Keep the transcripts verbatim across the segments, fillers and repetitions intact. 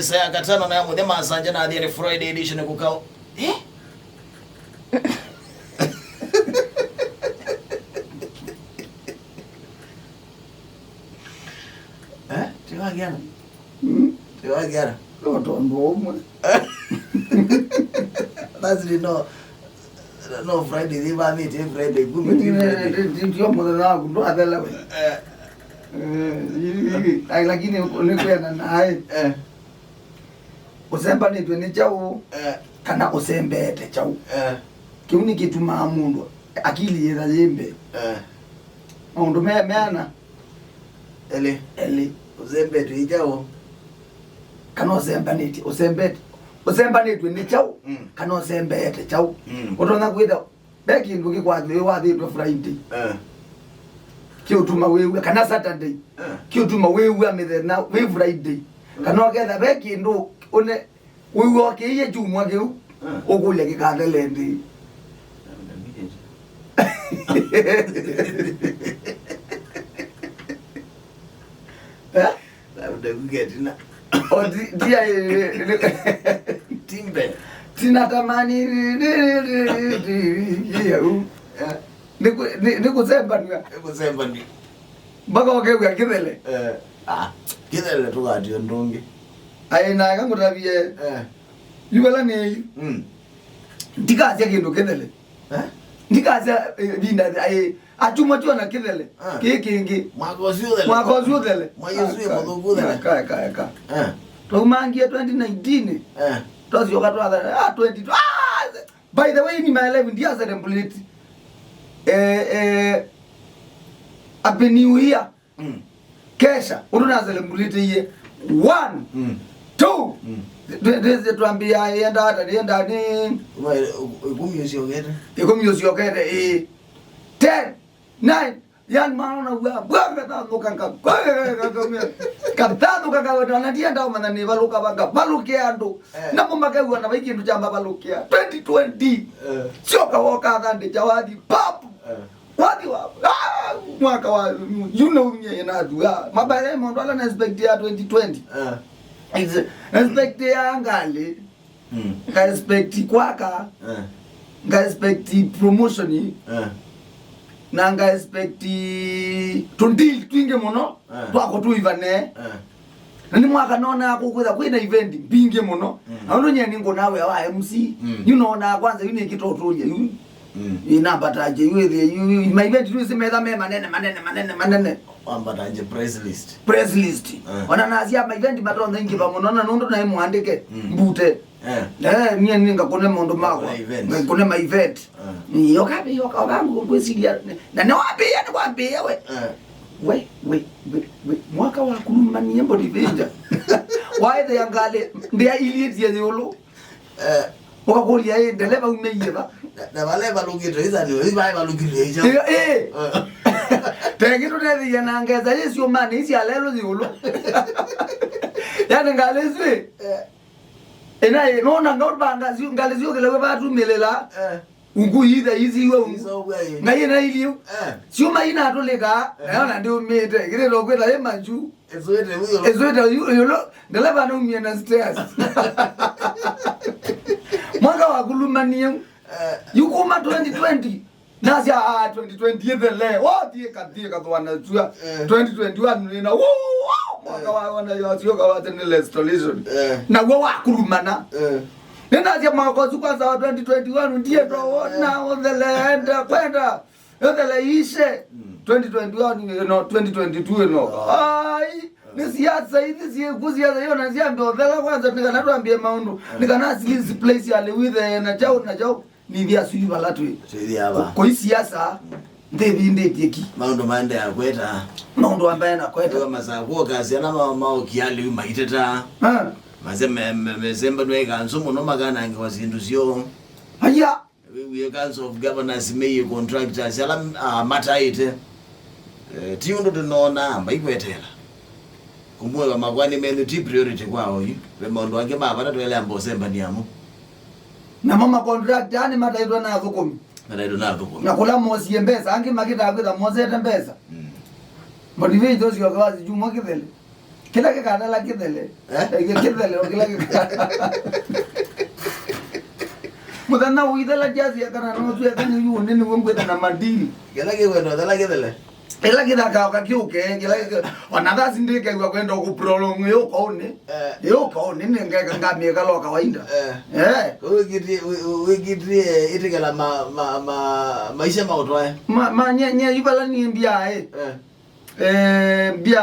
Saa ya katano na ya mũthenya, Masanja na Athiani Friday edition kũkao. Eh? Eh? Tiwagiana? Mm. Tiwagiana? No tondũ ũmwe. That's the no. No Friday, they ban it every Friday. Good Friday. Ndio mũthenya waku ndwathela we. Eh. Eh, hivi, hivi. Ai, lakini nĩ kwenda naye. Eh. Ũsembanĩtwe nĩ kyaũ, eh, kana ũsembeete kyaũ? Eh. Kĩu nĩkĩtumaa mũndũ akili yĩtha yĩ mbee. Eh. Maũndũ me meana elĩ. Elĩ. Ũsembetwe nĩ kyaũ? Kana ũsembanĩtye, ũsembete-, ũsembanĩtwe nĩ kyaũ? Mm. Kana ũsembeete kyaũ? Mm. Ũtonya kwĩtha ve kĩndũ kĩkwathiwe wathĩtwe Friday. Eh. Kĩũtuma wĩw'a, kana Saturday. Eh. Kĩũtuma wĩw'a mĩthenya wĩ Friday. Mm. Kana ũketha ve kĩndũ ũne wĩw'a ũkĩie kyumwa kĩu, eh, ũkũlya kĩkathele ndĩ. Eh? Labda kugetina. O ti, ti ya, timbe. Tina tamani, ya u. Eh. Nĩ kũ-, nĩ, nĩ kũsembanw'a. Nĩ kũsembanw'a. Mpaka ũkew'a kĩthele. Eh. Ah, kĩthele tũkatio ndũngĩ. Ai, na eka ngũtavie. Eh. Yu vala nĩ yu. Mm. Ndikasya kĩndũ kĩthele. Eh? Ndikasya, eh, vinda, eh, atumwa tyo na kĩthele. Ah. Kĩ kĩngĩ. Mwaka ũsu ũthele. Mwaka ũsu ũthele. Mwaka ũsu wĩ mũthũku ũthele. Eka, eka, eka. Eh. Twaumangie twenty nineteen. Eh. Twasyoka twathana, ah, twenty, ah, by the way, in my life, ndia celebrate. Eh, eh, Happy New Year. Mm. Kesha, ũndũ na celebrate ye. One, mm, two. Mm. Ndwĩsĩ twambĩa yenda ata, yenda nĩ kuma ĩkũmi ũsyokete. Ĩkũmi ũsyokete, ĩĩ. Ten, nine, yani maona wa, bwa, ngathanũka, nga, ngathanũka, ngaweta, na ndienda ũmanya nĩ valũka va, ngavalũkĩa andũ. Eh. Namo makew'a na vai kĩndũ kyamba valũkĩa. Twenty twenty. Eh. Syoka woka thande cha wathi, pap. Eh. Wathi wa, ah, mwaka wa, you know, nye na thua. Mabaya maũndũ ala na expect ya twenty twenty. Eh. It's, na expect ya ngalĩ. Mm. Nga expect kwaka. Eh. Nga expect promotion. Eh. Na nga expect tũndili twingĩ mũno, eh, twako tũivane. Eh. Na nĩ mwaka nonaa kũkwĩtha kwĩna event mbingĩ mũno. Mm. Na ũndũ nyie nĩngũnaa wĩa wa M C, mm, yu nonaa kwanza yu nĩkĩtotũlya yu. Mm. Ĩnambatangye yu ĩthĩ yu, yu, ma event yu ĩsĩ metha me manene, manene, manene, manene. Wambatangye press list. Press list. Eh. Ona nasya ma event matonya ingĩva mũno na nũndũ naĩ mũandĩke, mm, mbute. Eh. Eh, nyie nĩngakũne maũndũ makwa. Ngakũne event. Ngakũne ma event. Eh. Yoka, yoka, vangu ngwĩsilya. Na nĩwambĩĩa, nĩwambĩĩa we. Eh. We, we, we, we, mwaka wa kulumanie Bonifenja. Waĩthĩa ngalĩ, ndĩa iliĩtie yũlũ. Eh. Ũkakũlya, "Ĩ, ndeleva umĩie va?" Na, na vala ĩvalũkĩte, ĩsa nĩ, ĩ, va ĩvalũkĩte, ĩsa. Ĩ, ĩ. Eh. Tengĩ tũtethĩie na ngesa yĩ syũmanĩ, ĩ sya lelũ yũlũ. Yani ngalĩ isu, ĩ. Eh. Ĩna, ĩ, nona ngaũ vanga, ngalĩ syũkĩlew'e vatumĩlĩla. Eh. Ungu ithe isiwe ungu. Isowe, eh. Ngai ena iliu. Eh. Syuma inatulika, eh, nayo na ndiumite. Kile lokwita ye manju. Ezwete uyo. Ezwete uyo lo. Ndeleva naumie na stairs. Mwaka wa kulumanie. Eh. Yukuma twenty twenty. Nasya, ah, twenty twenty ethele. Wo thie kathie kathwana tua. Eh. Twenty twenty-one nina. Wo, wo, mwaka wa wana yo sio kawate ni restoration. Eh. Na wo wa kulumana. Eh. Nĩnasya mwaka ũsu kwanza wa twenty twenty-one ndiye twawona ũtheleenda kwenda. Ũthele ishe. Mm. Twenty twenty-one ĩno, twenty twenty-two ĩno. Oh. Ai, nĩ siasa ithi syĩku, siasa iyo na siambe ũthela kwanza, nĩ kana twambie maũndũ. Mm. Nĩ kana sisi place ya liwithe na chao na chao. Nithi asu yu vala twĩ. Twĩthĩa va. Kũi siasa, mm, nthĩvindĩtye ki. Maũndũ maendeea kweta. Maũndũ ambaye na kweta. Ĩwa masakuo ka syana ma, maokia lĩu maiteta. Ah. Mase me, me, mesembanw'a ikanzũ mũno makanangĩwa syĩndũ syoo. Aya! Wĩwie Council of Governors meiĩ contractors ala, ah, mataĩte. Eh, ti ũndũ tũnoona amba ikweteela. Kũmũĩwa makwani menyu ti priority kwa oyu. Ve maũndũ angĩ ma vata tũeleamba ũsembania mo. Namo makontrakt aa nĩmataĩtwe na athũkũmi. Mataĩtwe na athũkũmi. Na kũla mosie mbesa, angĩ makĩtaa kwĩtha mosete mbesa. Mm. Motivate ũcio kawazi jumwa kĩthele. Kĩla kĩkathela kĩthele. Eh? Eh, kĩthele, o kĩla kĩka-, mũthenya ũithela jasi ya kana no tu ya kana yu nene wengweta na madili. Kĩla kĩkwenda thela kĩthele. Ĩla kĩthakaoka kĩũke, kĩla kĩ-, ona thasi ndĩkew'a kwenda kũprolong yũka ũnĩ. Eh. Yũka ũnĩ nĩngeka ngamĩkala o kawaida. Eh. Eh. Wĩkĩtie, wĩ-, wĩ-, wĩkĩtie ĩtĩkĩla ma, ma, ma, maisha maũtwae. Ma, ma, nye, nye, ivala niĩ mbyaĩ. Eh. Eh, mbya,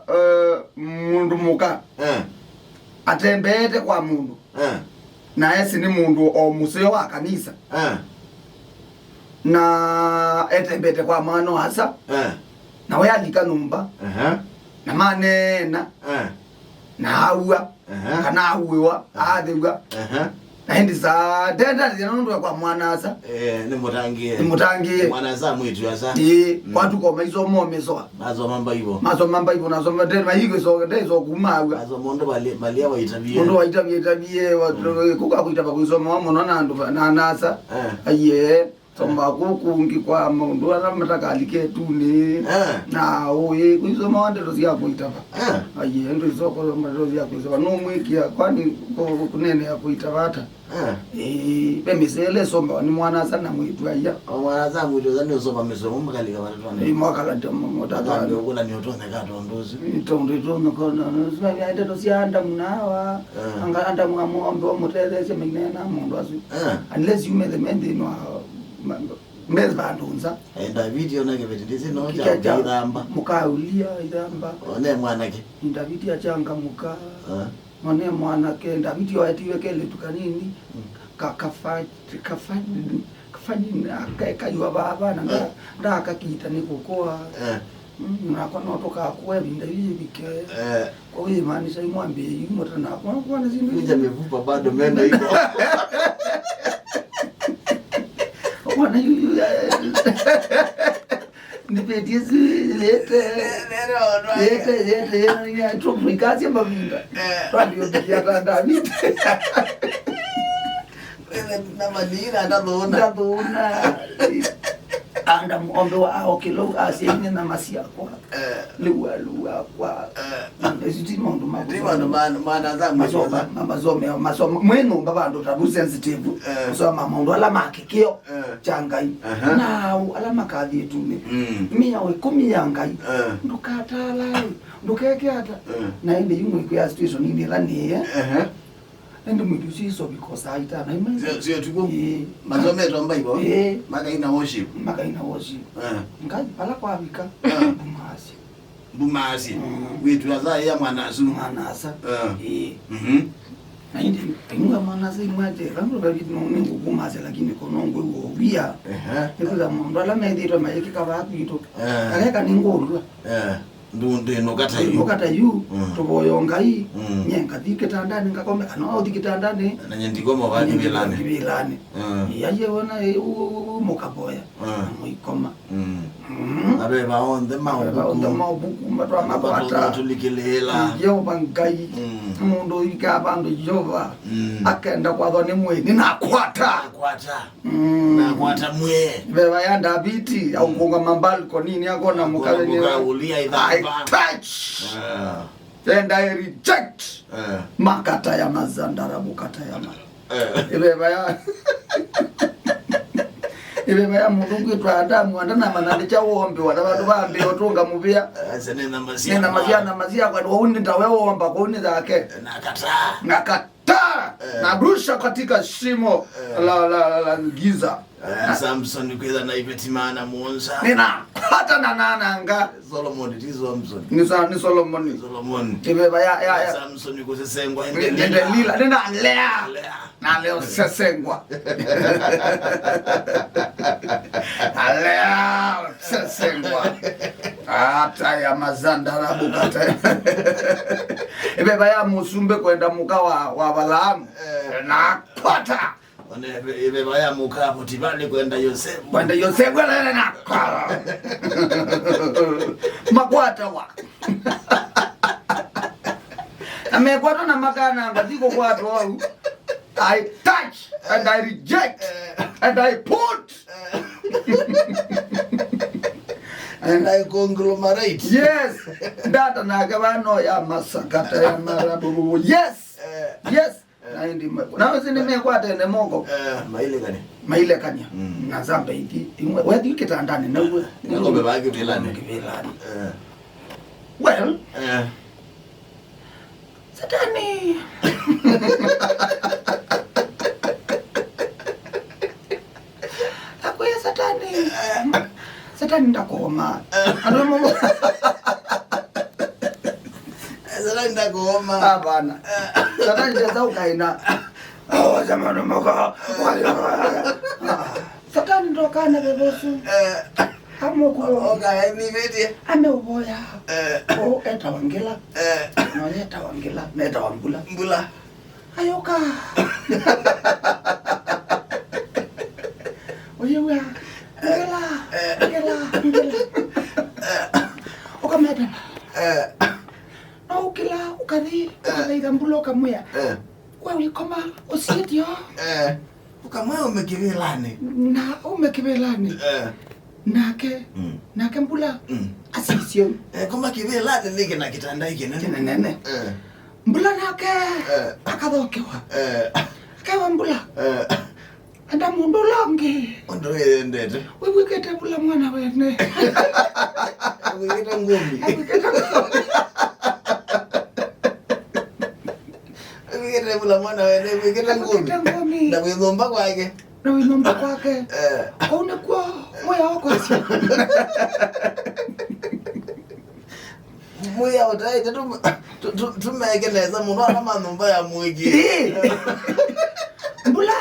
eh, mũndũ mũka. Eh. Atembeete kwa mũndũ. Eh. Na esi nĩ mũndũ o mũseo wa kanisa. Eh. Na etembete kwa mwana wa asa. Eh. Na we alika nyũmba. Ehe. Na maneena. Eh. Na aua. Ehe. Kana auĩwa, ehe, aathĩw'a. Ehe. Na ĩndĩ saa, ndenda thĩna nũndũ wa kwa mwana asa. Eh, nĩ mũtangĩe. Nĩ mũtangĩe. Mwana asa mwĩtu asa. Ĩĩ, mm, kwatuka o maisoma o mĩsoa. Masoma Mbaivo. Masoma Mbaivo, nasoma, ndĩ maigĩsoka, ndĩso kuma aua. Masoma ũndũ mali-, malia waitavie. Ũndũ waitavie, itavie, wa-, mm, kuka kuitava kuisoma wa mũno na andũ va-, na, na asa. Eh. Aiye. Soma kũkũ ũngĩ kwa maũndũ ala matakalike ĩtunĩ. Eh. Na ũĩ, kũisoma wa ndeto sya kũitava. Eh. Aiye, ndũ isoko ndeto sya kũisoma. Nũmwĩkĩa, kwani kũ-, kũneenea kũitava ata? Eh. Ĩĩ, ve mĩsele ĩsomawa nĩ mwana asa na mwĩĩtu aya. O mwana asa mwĩĩtu asa nĩ ũsoma mĩsomo makalika matatwane. Ĩĩ, mwakalata mo-, motatwane. Ũkũla nĩ ũtonyeka tondũ ũsu. Ĩĩ, tondũ ĩtonyeka, ndeto sya Adamu na Hawa. Eh. Anga Adamu amũombe ũmũtetheesye maineena mũndũ asu. Eh. Unless you made the men thĩinĩ wa ma-, me vandũ nza. Eh, Ndaviti ona kĩveti ndĩsĩ no kya kya, kya ũithamba. Mũka Ulia ithamba. One mwanake. Ndaviti achangamũka. Eh. One mwanake, Ndaviti oetiwe kelĩtu kanini. Mm. Ka-, kafa-, kafa-, kafanyina, ka-, kaiwa vava na nda-, eh, ndakakita nĩ kũkũa. Eh. Mm, nakwa no tũkakũa ĩvinda yĩĩ yĩvike. Eh. Kwa hiyo imaanisha imwambie yu mwana nakwa, kwa na zindu. Kuja mifupa bado meno iko. Wana yu, yu, eh. Nipetie zi lete. Lete, lete, lete, lete, ya, ya, tu, tuikasie mavinda. Eh. Twambie ũthikia ta Ndaviti. Na manina ndathũna. Ndathũna. Adamu ombewa aokĩlou asyaine na masiakwa. Eh. Lĩu alũa kwa. Eh. Isu ti maũndũ ma ti maũndũ ma, ma na thamu masoma, ma-, masome, masoma. Mwĩ nyũmba vandũ ta vu sensitive. Eh. Kusoma maũndũ ala ma kĩkĩo, eh, kya Ngai. Aha. Na au ala makathi ĩtunĩ. Mm. Mĩao ĩkũmi ya Ngai. Eh. Ndũkatalae, ndũkeke ata. Eh. Na ĩndĩ yu mwĩkwĩa situation inĩ ĩla nĩye. Ehe. Ĩndĩ mwĩĩtu ũsu isovi kosaa itano imwe. Sio, sio tuko. Ĩĩ. Masomete Mbaivo. Ĩĩ. Makaina worship. Makaina worship. Eh. Ngai, pala kwavika. Eh. Mbumaasya. Mbumaasya. Mm. Wĩtu asa ya mwana asu. Mwana asa. Eh. Ĩĩ. Mhm. Na ĩndĩ, imwe mwana asa imwe ate, vandu vaviti no nĩ kukumasya, lakini kono ngwe wo via. Ehe. Nikuza mũndũ ala methĩtwe mayĩkĩka vaa kwitũ. Eh. Akeka nĩ ngũlwa. Eh. Ndu-, ndwĩnũka ta yu. Ndwĩnũka ta yu, mm, tũvoyo Ngai, mm, nye ngathi kĩtandanĩ ngakome, kana waũthi kĩtandanĩ. Na nye ndikoma vaa kĩvĩlanĩ. Kĩvĩlanĩ. Mm. Ĩĩ, aiye wona, ĩ, ũ, ũ, ũ, mũkavoya. Mm. Na mũikoma. Mm. Mm. Na veva onthe ma ũvuku. Veva onthe ma ũvuku, matwa makwata. Matũlikĩlĩĩla. Yeova Ngai. Mm. Mũndũ ũikaa vandũ Yeova. Mm. Akenda kwathwa nĩ mwĩĩ, nĩnakwata. Nakwata. Mm. Nakwata mwĩĩ. Veva ya Ndaviti, ya, mm, ũkũngama balcony-nĩ akona mũkawe nĩ mũka Ulia ithamba. I touch. Ah. And I reject. Eh. Makata ya mazandara, bukata ya ma-. Eh. Ĩveva ya, ĩveva ya mũndũ ngwĩtwa Adamu, anda na manandĩkya wombe, wala vandũ vambĩa ũtũnga mũvĩa. Eh, ase nĩ namba cia nĩ namba cia, namba cia kwa, wau nĩ ndawe womba, kũu nĩ yake. Nakataa. Nakataa. Ta! Eh. Narusha katika shimo, eh, la, la, la, la giza. Eh, Samson kwĩtha na iveti maana mũonza. Nĩnakwata na nananga. Solomon, ti Samson. Nĩ Sa-, nĩ Solomon. Solomon. Ĩveva ya, ya, ya. Samson kũsesengwa nĩ Delila. Nĩ Delila. Nĩnalea. Lea. Nalea ũsesengwa. Nalea ũsesengwa. Ata ya mazandarabu kata. Ĩveva ya mũsumbĩ kwenda mũka wa, wa Balaamu. Eh. Nakwata. One ĩve-, ĩveva ya mũka Potifali kwenda Yosefu. Kwenda Yosefu, na, na, na, kwala. Makwatawa. Na mekwatwa na makana, ngathi kũkwatwa au. I touch and I reject and I put. And I conglomerate. Yes. Data nake vano ya masakata ya marabu. Yes. Eh. Yes. Na indi ma-, na wezi nimekwatene moko. Eh, mailekane. Mailekania. Mm. Na zamba ingi. Imwe, wethi kitandani na uwe. Ngome baki vilani. Kivilani. Eh. Well, eh. Satani. Akwĩa Satani. Satani ndakũũma. Andũ amwe Satani ndakũũma. Hapana. Satani ndesa ũkaina. Oh, jamani, moko. Ah, Satani ndokaa na veva ũsu. Eh. Amũkũũma. Oka, eh, nĩvĩtie. Ameũvoya. Eh. O etawa Ngĩla. Eh. No yetawa Ngĩla, netawa Mbula. Mbula. Ayũka. Ũyĩw'a. Ngĩla, eh, Ngĩla, Ngĩla. Eh. Ũkametana. Eh. No ũkĩla, ũkathi, eh, ũkathaitha Mbula ũkamwĩa. Eh. We wĩkoma, ũsiĩtyo. Eh. Ũkamwĩa ume kĩvĩlanĩ. Na ume kĩvĩlanĩ. Eh. Nake, mm, nake Mbula, mm, asisyo. Eh, koma kĩvĩlanĩ nĩkĩ na kĩtanda kĩnene. Kĩnene. Eh. Mbula nake, eh, akathokewa. Eh. Akewa Mbula. Eh. Enda mũndũ ũla ũngĩ. Ũndũ wĩendete. Wĩw'ĩkĩte Mbula mwana wene. Wĩw'ĩkĩte ngũmi. Wĩw'ĩkĩte ngũmi. Wĩw'ĩkĩte Mbula mwana wene, wĩw'ĩkĩte ngũmi. Wĩw'ĩkĩte ngũmi. Na wĩ nyũmba kwake. Na wĩ nyũmba kwake. Eh. Kũu nĩkw'o mwĩao kwasya. Mwĩao taĩte tũ-, tũ-, tũ-, tũmeke nesa mũno ala ma nyũmba ya mũĩkĩĩo. Ĩĩ. Mbula,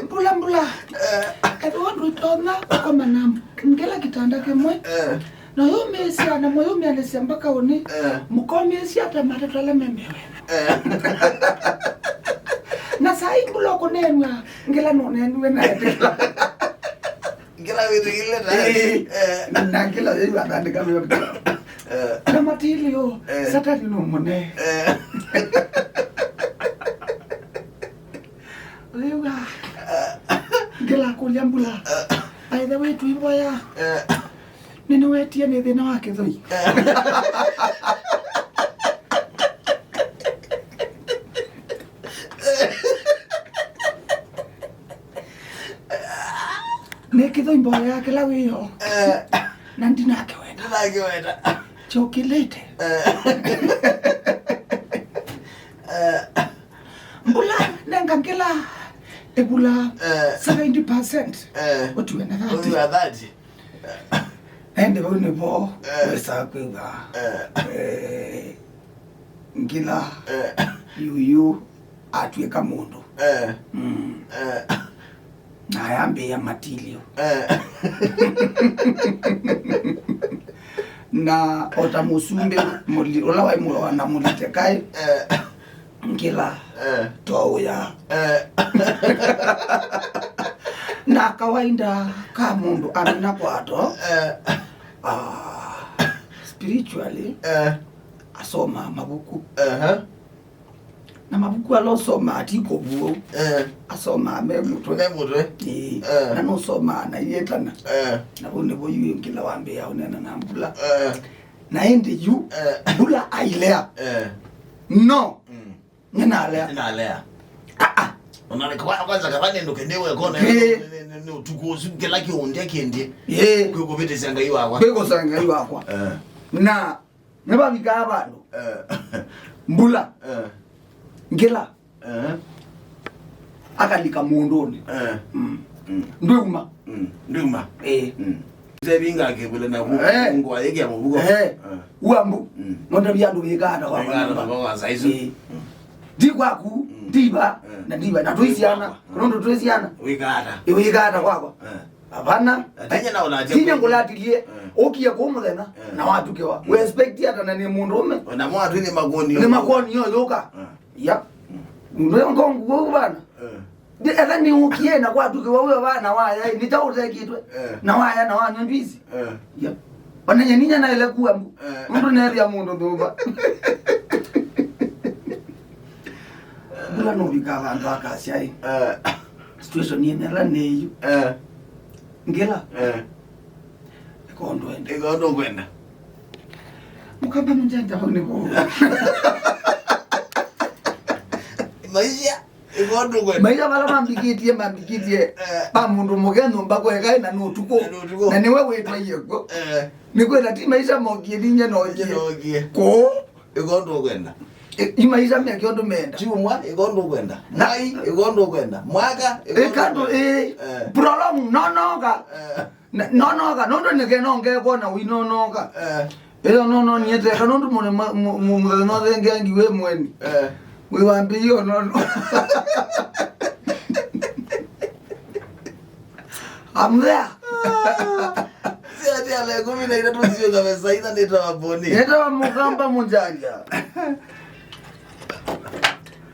Mbula, Mbula. Eh. Ethĩwa ndwĩtonya kũkoma na Ngĩla kĩtanda kĩmwe. Eh. Na ũyũmĩĩsya, na mũyũmĩanĩsya mbaka ũnĩ. Eh. Mũkomĩĩsya ata matatũ ala me mbee wene. Eh. Na saa ii Mbula ũkũneenw'a, Ngĩla nũneenw'e na ete. Ngĩla wĩtĩkĩlile ta. Ĩĩ. Eh. Na Ngĩla yĩu atandĩka wĩo. Eh. Na matilio, eh, Satani nũmũne. Eh. Ũyĩw'a. Eh. Ngĩla akũlya Mbula. Eh. By the way, twĩmboya. Eh. Nĩnĩwetie nĩ thĩna wa kĩthũi. Nĩ kĩthũi mboya ya kĩla wĩyo. Eh. Na ndinakĩwenda. Ndinakĩwenda. Kyũkĩlĩte. Eh. Eh. Mbula, nenga Ngĩla ĩvula, eh, seventy percent. Eh. Ũtiwe na thirty. Ũtiwe na thirty. Ende vau nĩvo, eh, wesaa kwĩw'a, eh, eh, Ngĩla, eh, yuyu atw'ĩka mũndũ. Eh. Mm. Eh. Na ayambĩĩa matilio. Eh. Na o ta mũsumbĩ mũli-, ũla waĩ mũ-, na mũlite kaĩ. Eh. Ngĩla, eh, toũya. Eh. Na kawaida ka mũndũ amina kwato, eh, ah, spiritually, eh, asomaa mavuku. Aha. Na mavuku ala ũsomaa ti kũvuũ. Eh. Asomaa me mũtwe. Me mũtwe. Ĩĩ. Eh. Na nũsomaa na ietana. Eh. Na vau nĩvo yu Ngĩla wambĩĩa ũneena na Mbula. Eh. Na ĩndĩ yu, eh, Mbula ailea. Eh. No. Mm. Nĩnalea. Nĩnalea. Ah, ah. Ona kwa-, kwanza kavani ndo kende we kona. Eh. Nĩ, nĩ, nĩ ũtukũ ũsu kĩla kĩũndĩa kĩndĩ. Eh. Kwĩ kũvĩtĩsya Ngai wakwa. Kwĩ kũsa Ngai wakwa. Eh. Na nĩvavikaa vandũ. Eh. Mbula. Eh. Ngĩla. Eh. Akalika mũndũnĩ. Eh. Mm. Mm. Ndwĩuma. Mm. Ndwĩuma. Eh. Mm. Sevinga kĩvule na vu-, eh, ngwa yake ya mũvuko. Eh. Eh. Uambu. Mm. Nondavya andũ wĩkaa ata kwa. Wĩkaa ata kwa saizi. Eh. Mm. Ndi kwaku, mm, ndiva, eh, na ndiva, na twĩsiana. Kwakwa. Nũndũ twĩsiana. Wĩkaa ata. Ĩ wĩkaa ata kwakwa. Eh. Hapana. Tinya na ũlatilie. Tinya ngũlatilie. Eh. Ũkie kũu mũthenya, eh, na watukĩwa. Mm. We expect ata na nĩ mũndũũme. Ona mwa tu nĩ makoni. Nĩ makoni yo yũka. Eh. Ya. Mm. Ndio ngongu wewe bana. Eh. Ndi etha nĩ ũkie na kwatukĩwa wewe bana waya, nĩ ta ũtekitwe. Eh. Na waya na wanywa ndwisi. Eh. Ya. Ona nyeni nyana ile kuwa mbu. Eh. Mũndũ nethia mũndũ thũva. Mbula no vika vandu akasya ĩ. Eh. Situation yenela nĩ yu. Eh. Ngĩla. Eh. Ĩka ũndũ ũkwenda. Mũkamba mũnjanja vau nĩ kũu. Maisha, ĩka ũndũ ũkwenda. Maisha vala mambikĩtie, mambikĩtie. Eh. Pa mũndũ mũke nyũmba kwekaĩ na nĩ ũtukũ. Na nĩ ũtukũ. Na nĩwe wĩtwaie kw'o. Eh. Nĩkwĩla ti maisha mokie, ninyie nokie. Ninyie nokie. Kũu. Ĩka ũndũ ũkwenda. I, i maisha meke ũndũ menda. Kyumwa, ĩka ũndũ ũkwenda. Na mwai, ĩka ũndũ ũkwenda. Mwaka, ĩka ũndũ ũkwenda. Ĩka ndũ, ĩĩ. Eh. Prolong, nonoka. Eh. Na, nonoka, nũndũ nĩke nongekona ũinonoka. Eh. Ĩyo nononie teka, nũndũ mũne ma, mu, mu, mũthenya ũthengeangi wĩ mweni. Eh. Wĩ wambĩie ũnono. I'm there. Sio ati ala kumi na itatu sio kabisa, ina nĩtawa Boni. Nĩtawa Mũkamba mũnjanja.